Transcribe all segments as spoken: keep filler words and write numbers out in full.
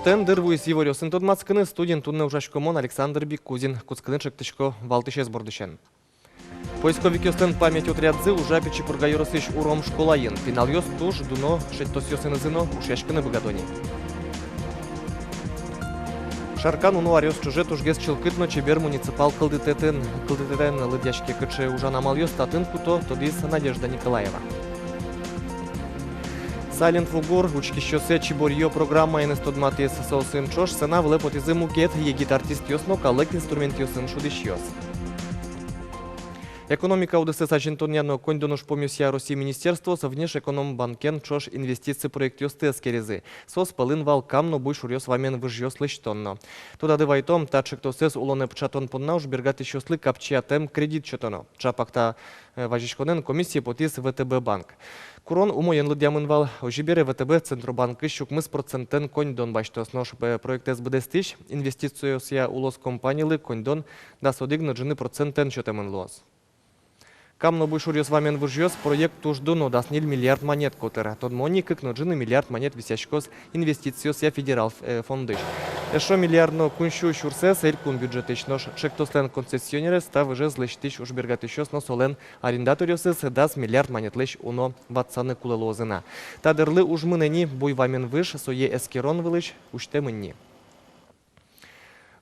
Тӥни дыр вуиз иворъёсын тодматскыны. Студиын туннэ ужасько мон, Александр Бикузин. Кутскыны чектӥсько валтӥсез бордысен. Поисковикъёслэн «Память» отрядзы ужа Пичи Пурга ёросысь Уром школаын. Пиналъёс туж дуно шедьтосъёсынызы но ушъяськыны быгато ни. Шаркан уно аръёс ӵоже тужгес чылкыт но чебер муниципал кылдытэтын, кылдытэтэн лыдъяське. Кыӵе ужан амалъёс татын куто, тодӥз Надежда Николаева. «Silent Вугур» учкисьёссэ чиборъё программаеныз тодматӥз. Соосын ӵош сцена вылэ потӥзы мукет егит артистъёс но калык инструментъёсын шудӥсьёс. Экономика удысэз азинтонъя но коньдон ужпумъёсъя Россиысь министерствоос Внешэкономбанкен ӵош инвестици проектъёсты эскеризы. Соос пӧлын вал Кам но Буй шуръёс вамен выжъёс лэсьтон но. Тодады вайытом, та ӵектосэз улонэ пыӵатон понна уж бергатӥсьёслы капчиятэм кредит сётоно. Ӵапак та, э, вазиськонэн комиссие потӥз ВТБ банк. Курон умоен лыдъямын вал. Озьы бере, ВТБ Центробанкысь укмыс процентэн коньдон басьтоз. Нош, э, проектэз быдэстӥсь инвестициосъя улос компаниялы коньдон дас одӥг но ӝыны процентэн сётэмын луоз. Кам но Буй шуръёс вамен выжъёс проект туж дуно, дас ньыль миллиард манет котыр. Тодмо ни, кык но ӝыны миллиард манет висъяськоз инвестициосъя федерал, э, фондысь. Эшшо миллиард но куинь сю сюрсэз элькун бюджетысь. Нош ӵектослэн концессионерез — та выжез лэсьтӥсь ужбергатӥсьёс но солэн арендаторъёсыз дас миллиард манетлэсь уно ватсаны кулэ луозы на. Та дырлы уж мынэ ни. Буй вамен выж, сое эскерон вылысь усьтэмын ни.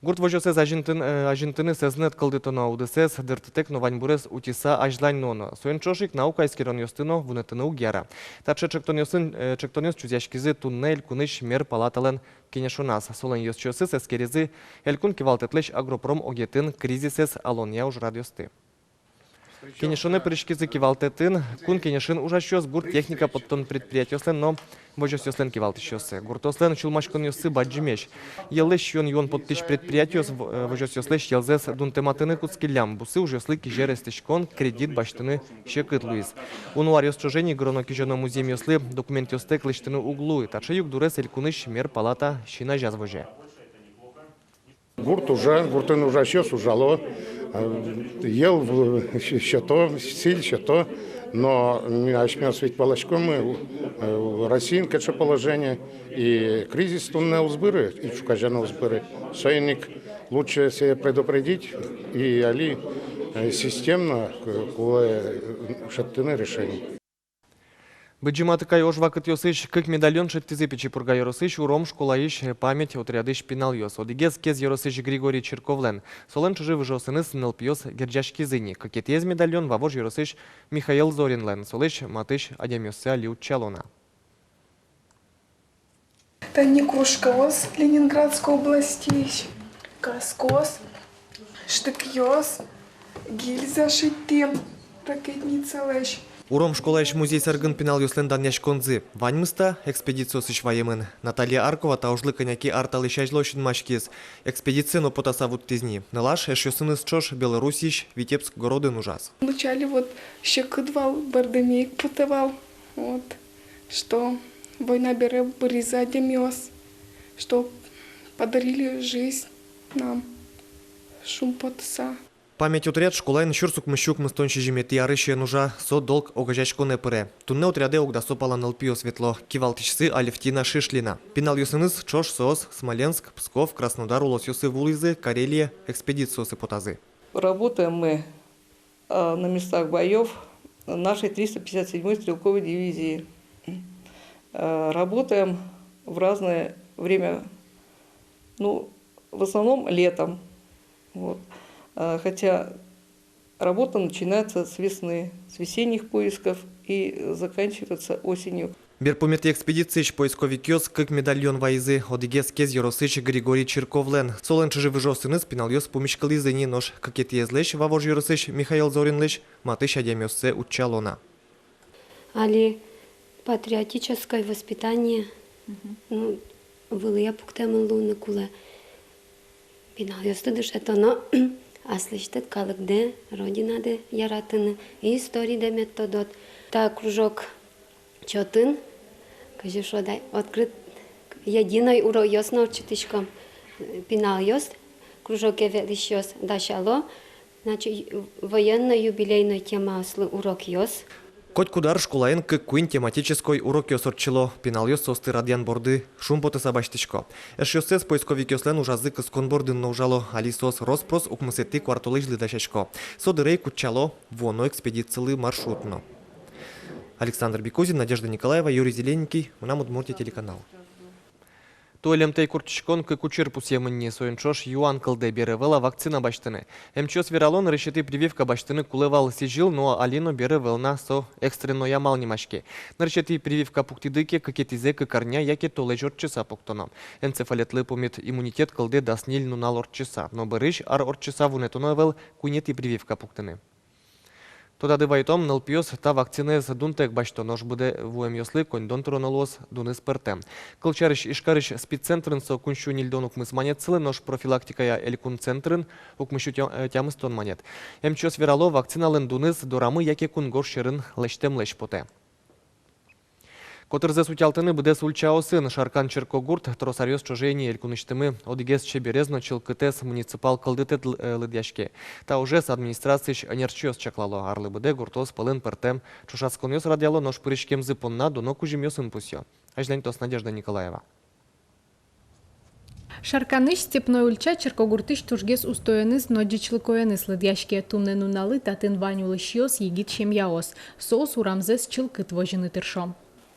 Гурт возёсэз азинтын-, э, азинтыны сэзнэт кылдытоно. Удысэз дыртытэк но ваньбурез утиса азьлань нуоно. Соин ӵош ик наука эскеронъёсты но вунэтыны уг яра. Таӵе ӵектонъёсын, э, ӵектонъёс чузъяськизы туннэ элькунысь мер палаталэн кенешоназ. Солэн ёзчиосыз эскеризы элькун кивалтэтлэсь агропром огетын кризисэз алонъя ужрадъёсты. Кенешонэ пыриськизы кивалтэтын Кун Кенешын ужасьёс, гурт техника поттон предприятиослэн но возёсъёслэн кивалтӥсьёссы. Гуртоослэн сюлмаськонъёссы бадӟымесь. Йӧллэсь сиён-юон поттӥсь предприятиос в-, э, возёсъёслэсь йӧлзэс дунтэматыны кутскиллям. Бусы ужъёслы киӟер эстӥськон кредит басьтыны секыт луиз. Уно аръёс ӵоже ни гыроно-кизёно музъемъёслы документъёстэк лэсьтыны уг луы. Таӵе югдурез элькунысь мер палата син азяз возе. Гурт ужа, гуртын ужасьёс ужало, э, йӧл в-, сё-, сёто, сӥль сёто, но, м, асьмеос ведь валаськомы, э, Россиын кыӵе положение, и кризис туннэ уз быры, и ӵуказе но уз быры. Соин ик лучше сое предупредить и али, э, системно, э, кулэ, э, шедьтыны решение. Быдӟым Атыкай ож вакытъёсысь кык медальон шедьтӥзы Пичи Пурга ёросысь Уром школаысь «Память» отрядысь пиналъёс. Одӥгез Кез ёросысь Григорий Чирковлэн. Солэн чыжы-выжыосыныз нылпиос герӟаськизы ни. Кыкетӥез медальон Вавож ёросысь Михаил Зоринлэн. Солэсь матысь адямиоссэ али утчало на. Тани кружкаос Ленинградской областьысь, каскос, штыкъёс, гильза шедьтӥм ракетницалэсь. Уром школаысь музей сэргын пиналъёслэн данъяськонзы. Ваньмыз та экспедициосысь ваемын. Наталья Аркова та ужлы кӧня ке ар талэсь азьло синмаськиз. Экспедицие но потаса вуттӥз ни. Нылаш эшъёсыныз ӵош Белоруссиысь Витебск городын ужаз. Вначале вот секыт вал, бӧрдэм ик потэ вал. Вот. Что война бере быризы адямиос, что подарили жизнь нам, шумпотыса. «Память» отряд школаын сюрс укмыссю укмыстон сизьыметӥ арысен ужа, со долг огазеяськонэ пыре. Туннэ отрядэ ог дасо пала нылпиос ветло, кивалтӥсьсы Алевтина Шишлина. Пиналъёсыныз ӵош соос Смоленск, Псков, Краснодар улосъёсы вуылӥзы, Карелие экспедициосы потазы. Работаем мы, э, на местах боёв нашей триста пятьдесят седьмой стрелковой дивизии. Э, работаем в разное время, ну, в основном летом. Вот. Э, хотя работа начинается с весны, с весенних поисков и заканчивается осенью. Берпуметӥ экспедициысь поисковикъёс кык медальон вайизы. Одӥгез Кез ёросысь Григорий Чирковлэн. Солэн чыжы-выжыосыныз пиналъёс пумиськылӥзы ни, нош кыкетӥезлэсь, Вавож ёросысь Михаил Зоринлэсь, матысь адямиоссэ утчало на. Али патриотическое воспитание, ну, вылӥе пуктэмын луыны кулэ. Пиналъёсты дышетоно аслэсьтыд калыкдэ, родинадэ яратыны, историдэ мед тодод. Та кружок чотын, кызьы шуод ай, открыт, единой урокъёс но ортчытӥськом. Пиналъёс, кружоке ветлӥсьёс дасяло, значит, военной, юбилейной темаослы урокъёс. Котькуд ар школаын кык-куинь тематической урокъёс ортчыло. Пиналъёс соосты радъян борды шумпотыса басьтӥсько. Эшъёссэс поисковикъёслэн ужазы кыскон бордын но ужало. Али соос рос-прос укмысэтӥ куартолэзьлы дасясько. Со дыре ик утчало вуоно экспедицилы маршрут но. Александр Бекузин, Надежда Николаева, Юрий Зелененький, «Мынам Удмуртие» телеканал. Туэ лемтэй куртчиськон кык учыр пусъемын ни. Соин ӵош юан кылдэ: бер ӧвӧл-а вакцина басьтыны. Эмчиос верало, нырысетӥ прививка басьтыны кулэ вал сӥзьыл, но али но бер ӧвӧл на, со экстренной амал нимаське. Нырысетӥ прививка пуктӥды ке, кыкетӥзэ кык арня яке толэзь ортчыса пуктоно. Энцефалитлы пумит иммунитет кылдэ дас ньыль нунал ортчыса, но бӧрысь ар ортчыса вунэтоно ӧвӧл куинетӥ прививка пуктыны. Тодады вайытом, нылпиос та вакцинаез дунтэк басьто, нош быдэ вуэмъёслы коньдон тыроно луоз дуныз пӧртэм. Кылсярысь, Ижкарысь СПИД центрын со куинь сю ньыльдон укмыс манет сылэ, нош профилактикая элькун центрын укмыс сю тя-, э, тямыстон манет. Эмчиос верало, вакциналэн дуныз дорамы яке кунгож сьӧрын лэсьтэмлэсь потэ. Котырзэс утялтыны быдэс ульчаосын. Шаркан черкогурт трос аръёс ӵоже ини элькунысьтымы одӥгез чеберез но чылкытэз муниципал кылдытэт л-, э, лыдъяське. Та ужез администрациысь ӧнерчиос чаклало. Арлы быдэ гуртъёс пӧлын пӧртэм ӵошатсконъёс радъяло, нош пыриськемзы понна дуно кузьымъёсын пусъё. Азьланьтоз Надежда Николаева. Шарканысь Степной ульча черкогуртысь тужгес устоеныз но ӟечлыкоеныз лыдъяське. Туннэ нуналлы татын вань улӥсьёс — егит семьяос. Соос урамзэс чылкыт возьыны тыршо.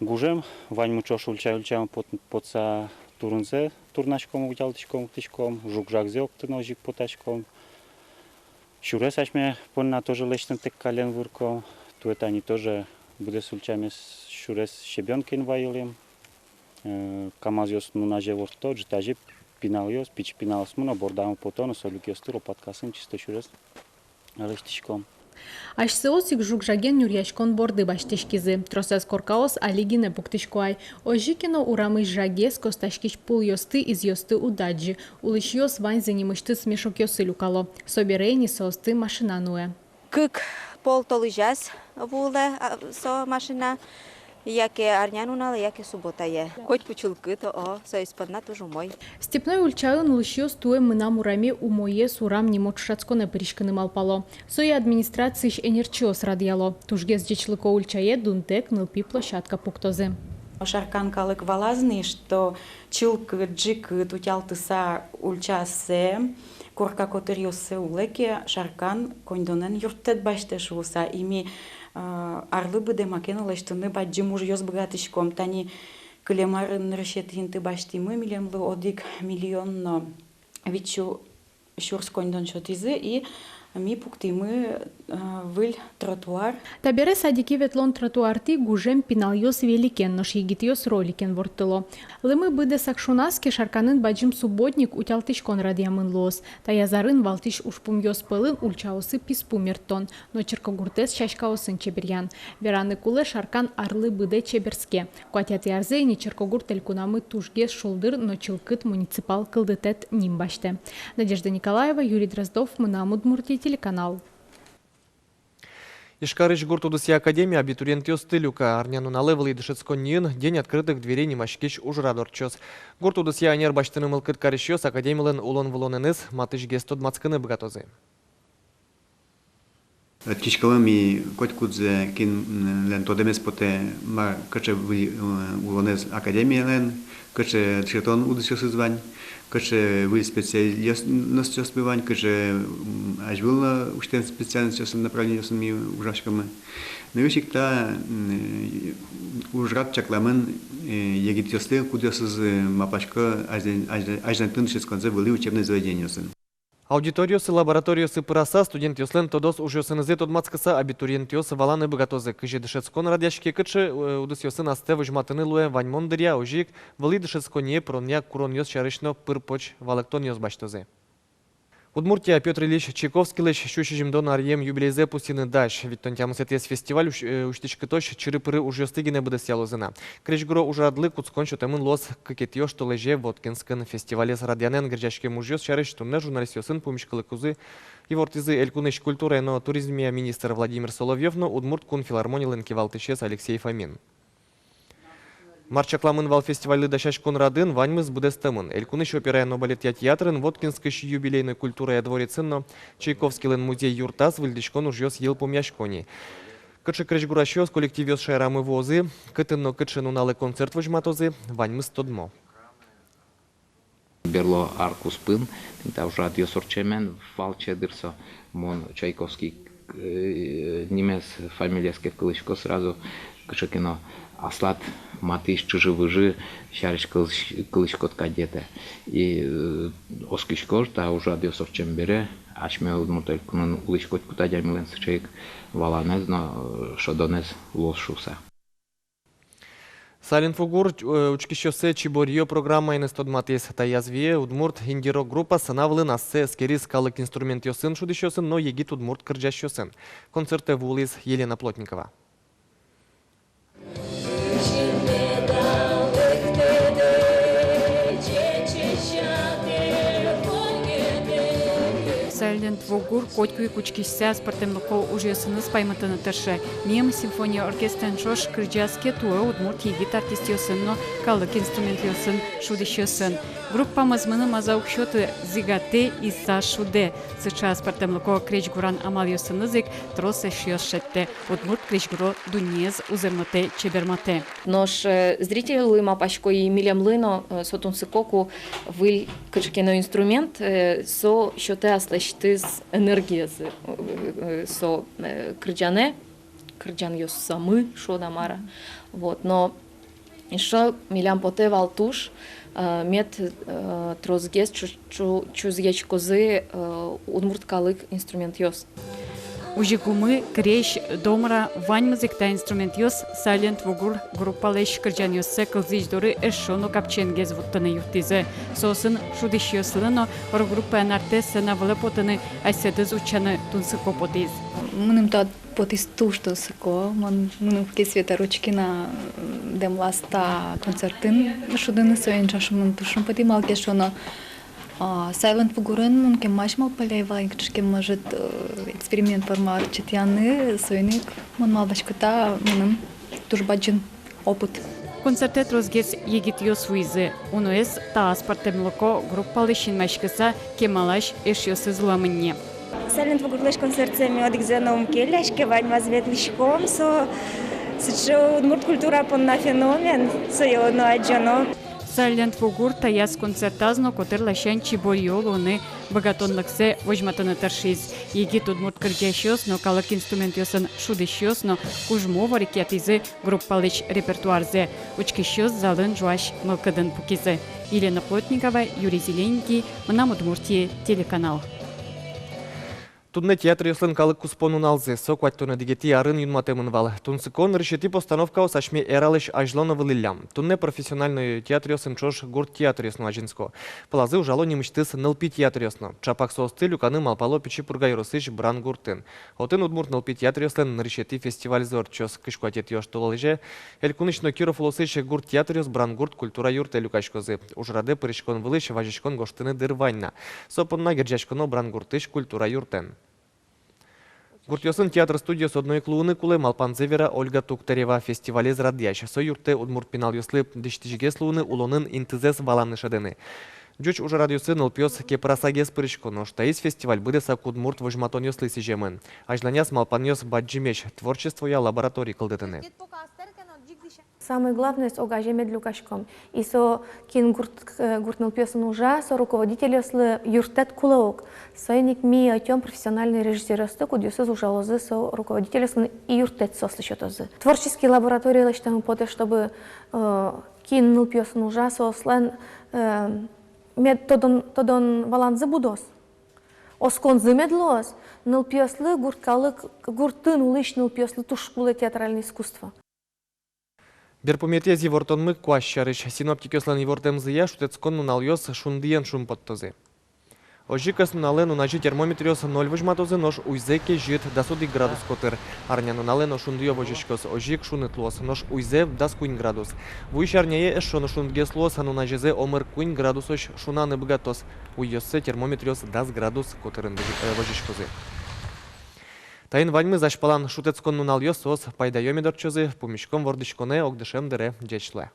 Гужем ваньмы ӵош ульча-ульчаын пот-, потса турынзэ турнаськом, утялтӥськом, уктӥськом, жуг-жагзэ октыны озьы ик потаськом. Сюрес асьме понна тоже лэсьтыны тэк каллен вырком. Туэ тани тоже быдэс ульчамес сюрес щебёнкаен вайылӥм. Э, КамАЗъёс нуназе ворто, ӝытазе пиналъёс, пичи пиналъёсмы но бордамы пото но, со люкъёсты лопаткаосын чисто сюрес лэсьтӥськом. Асьсэос ик жуг-жаген нюръяськон борды басьтӥськизы. Тросэз коркаос али гинэ пуктӥсько ай. Озьы ке но, урамысь жагез костаськись пулъёсты, изъёсты уд адӟы. Улӥсьёс ваньзэ нимысьтыз мешокъёсы люкало. Собере ини соосты машина нуэ. Кык пол толэзяз вуылэ, а, со машина, яке арня нуналэ, яке субботае. Котьку чылкыт, о, соиз понна туж умой. Степной ульчаын улӥсьёс туэ «Мынам ураме умоез урам» нимо ӵошатсконэ пыриськыны малпало. Сое администрациысь ӧнерчиос радъяло. Тужгес ӟечлыко ульчае дунтэк нылпи площадка пуктозы. Шаркан калык валаз ни, что чылкыт, ӝикыт утялтыса ульчаоссэ, корка котыръёссэ улэ ке, Шаркан коньдонэн юрттэт басьтэ шуыса. И ми, э, арлы быдэ маке но лэсьтыны бадӟым ужъёс быгатӥськом. Тани кылем арын нырысетӥ инты басьтӥмы, милемлы одӥг миллион но витьсю сюрс коньдон сётӥзы, и ми пуктӥмы, э, выль тротуар. Табере садике ветлон тротуартӥ гужем пиналъёс великен, нош егитъёс роликен ворттыло. Лымы быдэ сак шуназ ке, Шарканын бадӟым субботник, утялтӥськон радъямын луоз. Таяз арын валтӥсь ужпумъёс пӧлын ульчаосы писпу мерттон но черкогуртэз сяськаосын чеберъян. Вераны кулэ, Шаркан арлы быдэ чеберске. Куатетӥ арзэ ини черкогурт элькунамы тужгес шулдыр но чылкыт муниципал кылдытэт ним басьтэ. Надежда Николаева, Юрий Дроздов, «Мынам Удмуртие» телеканал. Ижкарысь гурт удысъя академия абитуриентъёсты люка. Арнянуналэ вылӥ дышетсконниын «День открытых дверей» нимаськись ужрад ортчоз. Гурт удысъя ӧнер басьтыны мылкыд карисьёс академилэн улон-вылонэныз матысьгес тодматскыны быгатозы. Ӧтиськомы ми котькудзэ, кинлэн тодэмез потэ, мар, кыӵе выль, э, улонэз академиялэн, кыӵе дышетон удысъёсыз вань, кыӵе выль специальностьёсмы вань, кыӵе, м, азьвыл но усьтэм специальностьёсын, направлениосын ми ужаськомы. Нырысь ик та, м, ужрад чакламын, э, егитъёслы, кудъёсыз, э, малпасько азьлань-, азьлань-, азьланьтыны дышетсконзэ вылӥ учебной заведениосын. Аудиториосы, лабораториосы пыраса, студентъёслэн тодос ужъёсынызы тодматскыса, абитуриентъёс валаны быгатозы, кызьы дышетскон радъяське, кыӵе, э, удысъёсын астэ возьматыны луэ ваньмон дыръя, озьы ик вылӥ дышетсконние пыронъя куронъёс сярысь но пыр-поч валэктонъёс басьтозы. Удмуртия Пётр Ильич Чайковскийлэсь сю сизьымдон аръем юбилейзэ пусйыны дась. Витьтон тямысэтӥез фестиваль усь-, э, усьтӥськытозь чыры-пыры ужъёсты гинэ быдэсъялозы на. Крезьгуро ужрадлы кутскон сётэмын луоз кыкетӥ оштолэзе Воткинскын. Фестивалез радъянэн герӟаськем ужъёс сярысь туннэ журналистъёсын пумиськылыкузы ивортӥзы элькунысь культурая но туризмъя министр Владимир Соловьёв но Удмурт кун филармонилэн кивалтӥсез Алексей Фомин. Мар чакламын вал фестивальлы дасяськон радын, ваньмыз быдэстэмын. Элькунысь операя но балетъя театрын, Воткинскысь юбилейной культурая дворецын но Чайковскийлэн музей-юртаз выльдӥськон ужъёс йылпумъясько ни. Кыӵе крезьгурасьёс, коллективъёс шаерамы вуозы, кытын но кыӵе нуналэ концерт возьматозы, ваньмыз тодмо. Берло ар куспын тӥни та ужрадъёс ортчемен, валче дыр со, мон Чайковский, э, нимез, фамилиез ке кылӥсько, сразу кыӵе ке но аслад матысь чыжы-выжы сярысь кылӥсь-, кылӥськод кадь ке. И, э, оскисько, та ужрадъёс ортчем бере асьме Удмурт Элькунын улӥсь котькуд адямилэн сыӵе ик валанэз но, э, шӧдонэз луоз шуыса. Silent Wugur, э, учкисьёссэ «Чиборъё» программаеныз тодматӥз. Та язвие удмурт инди-рок группа сцена вылын ассэ эскериз калык инструментъёсын шудӥсьёсын но егит удмурт кырӟасьёсын. Концертэ вуылӥз Елена Плотникова. Silent Wugur котьку ик учкисьсэ аспӧртэмлыко ужъёсыныз паймытыны тырше. Миым симфония оркестрен ӵош кырӟаз ке, туэ удмурт егит артистъёсын но калык инструментъёсын шудӥсьёсын. Группамы мыным аза уг сёты, зӥгатэ, иса шудэ. Сыӵе аспӧртэмлыко крезьгуран амалъёсыныз ик трос эшъёс шедьтэ, удмурт крезьгуро дуннеез узырмытэ, чебермытэ. Нош, э, зрительлы малпасько, и милемлы но, э, со тунсыко, ку выль кыӵе ке но инструмент, э, со сётэ аслэсьтыз энергиез, э, э, со, э, кырӟанэ, кырӟанъёсамы, шуод-а, мар-а. Вот, но эшшо милям потэ вал туж, э, мед, э, тросгес чу-, чу-, чузъяськозы, э, удмурт калык инструментъёс. Узьыгумы, крезь, домра, ваньмыз ик та инструментъёс Silent Wugur группалэсь кырӟанъёссэ кылзӥсь доры эшшо но капчиенгес вуттыны юрттӥзы. Соосын шудӥсьёслы но рок-группаен артэ сцена вылэ потыны, асьсэдыз утчаны тунсыко потӥз. Мыным та потӥз туж тунсыко. Мон, мыным куке Света Ручкина, м, дэмлаз та концертын шудыны, соин ӵош мыным туж шумпотӥ, малы ке шуоно, а, Silent Wugurын мон кемалась малпалляй вал ик кыӵе ке, может, э, эксперимент форма ортчытъяны, соин ик мон малпасько, та мыным туж бадӟым опыт. Концертэ тросгес егитъёс вуизы. Уноез та аспӧртэмлыко группалы синмаськыса кемалась эшъёсыз луэмын ни. Silent Wugurлэсь концертсэ ми одӥгзэ но ум келяське, ваньмаз ветлӥськом, со сыӵе удмурт культура понна феномен, сое одно адӟоно. Silent Wugur таяз концертаз но котыр ласянь чиборъё луыны быгатонлыксэ возьматыны тыршиз. Егит удмурт кырӟасьёс но, калык инструментъёсын шудӥсьёс но кужмо ворекъятӥзы группалэсь репертуарзэ. Учкисьёс залын ӝуась мылкыдын пукизы. Елена Плотникова, Юрий Зеленский, «Мынам Удмуртие» телеканал. Туннэ театръёслэн калык куспо нуналзы. Со куатьтон одӥгетӥ арын юнматэмын вал. Тунсыко, нырысетӥ постановкаос асьме эралэсь азьло но вылӥллям. Туннэ профессиональной театръёсын ӵош гурт театръёс но азинско. Пӧлазы ужало нимысьтыз нылпи театръёс но. Ӵапак соосты люканы малпало Пичи Пурга ёросысь Брангуртын. Отын удмурт нылпи театръёслэн нырысетӥ фестивальзы ортчоз кызь куатетӥ оштолэзе. Элькунысь но Киров улосысь гурт театръёс Брангурт культура юртэ люкаськозы. Ужрадэ пыриськон вылысь вазиськон гожтыны дыр вань на. Со понна герӟаськоно Брангуртысь культура юртэн. Гуртъёсын театр студиос одно ик луыны кулэ, малпанзэ вера Ольга Туктарева, фестивалез радъясь. Со юрттэ удмурт пиналъёслы дӥсьтӥсьгес луыны, улонын интызэс валаны шӧдыны. Ӟуч ужрадъёсы нылпиос кепырасагес пырисько, нош таиз фестиваль быдэсак удмурт возьматонъёслы сӥземын. Азьланяз малпанъёс бадӟымесь: творчествоя лаборатори кылдытыны. Самое главное, со огазе мед люкаськом. И со кин гурт, э, гурт нылпиосын ужа, со руководительёслы юрттэт кулэ ук. Соин ик ми ӧтём профессиональной режиссёръёсты, кудъёсыз ужалозы со руководительёсын и юрттэт соослы сётозы. Творческий лаборатория лэсьтэммы потэ, чтобы, э, кин нылпиосын ужа, соослэн, э, мед тодон, тодон-валанзы будоз. Осконзы мед луоз. Нылпиослы, гурт калык, гуртын улӥсь нылпиослы туж кулэ театральное искусство. Берпуметӥез ивортонмы куазь сярысь. Синоптикъёслэн ивортэмзыя, шутэтскон нуналъёс шундыен шумпоттозы. Озьы ик ӧс нуналэ нуназе термометръёс ноль возьматозы, нош уйзэ, кезьыт, дас одӥг градус котыр. Арня нуналэ но шундыё возиськоз, озьы ик шуныт луоз, нош уйзэ дас куинь градус. Вуись арняе эшшо но шундгес луоз, нуназезэ омыр куинь градусозь шунаны быгатоз. Уйёссэ термометръёс дас градус котырын возиськозы. Таин ваньмыз. Азьпалан шутэтскон нуналъёс, соос пайдаё мед ортчозы. Пумиськом вордӥськонэ огдышем дыре. Ӟеч луэ.